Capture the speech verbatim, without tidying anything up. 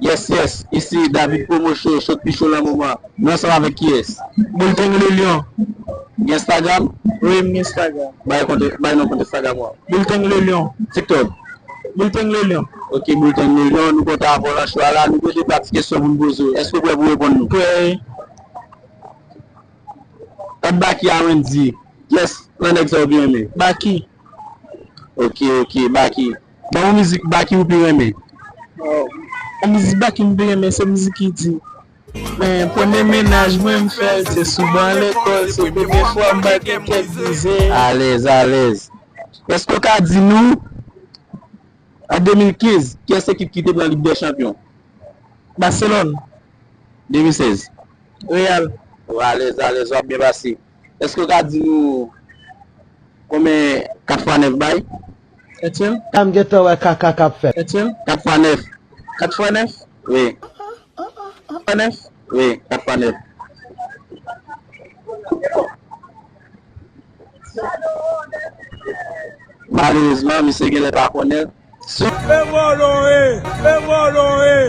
Yes, yes. Isi David Promo Show, show k pi cho nan moman. Nou ansanm avèk kiyès? Bulletin Le Lion. Gen Instagram? Wi, m gen Instagram. Bay kont, bay non kont Instagram ou an. Bulletin Le Lion. TikTok? Bulletin Le Lion. Ok, Bulletin Le Lion, nou kontan avè w nan show a la. Nou gen de pa ti kesyon pou n poze w. Èske w prè pou reponn nou? Prè. Ant Baky a Wendyy, kiyès nan nèg sa w pi renmen? Baky. Ok, ok, Baky. Ban yon mizik Baky ou pi renmen. Yon mizik Baky m pi renmen, se mizik ki di, men premye mennaj mwen m fè l, se sou ban lekòl, se premye fwa m bay yon kèk brize. Alèz, alèz. Èske w ka di nou, an de mil kenz, kiyès ekip ki te pran Lig dè Chanpyon? Barcelone. De mil sèz. Real. W alèz, alèz, w ap byen pase. Èske w ka di nou konbyen kat fwa nèf bay? Etyen. Sa m gentan wè kaka k ap fèt. Etyen. Kat fwa nèf. Kat fwa nèf? Wi. Kat fwa nèf? Wi, kat fwa nèf. Malerezman, misye genlè pa konnen. E vòlò e, e vòlò e.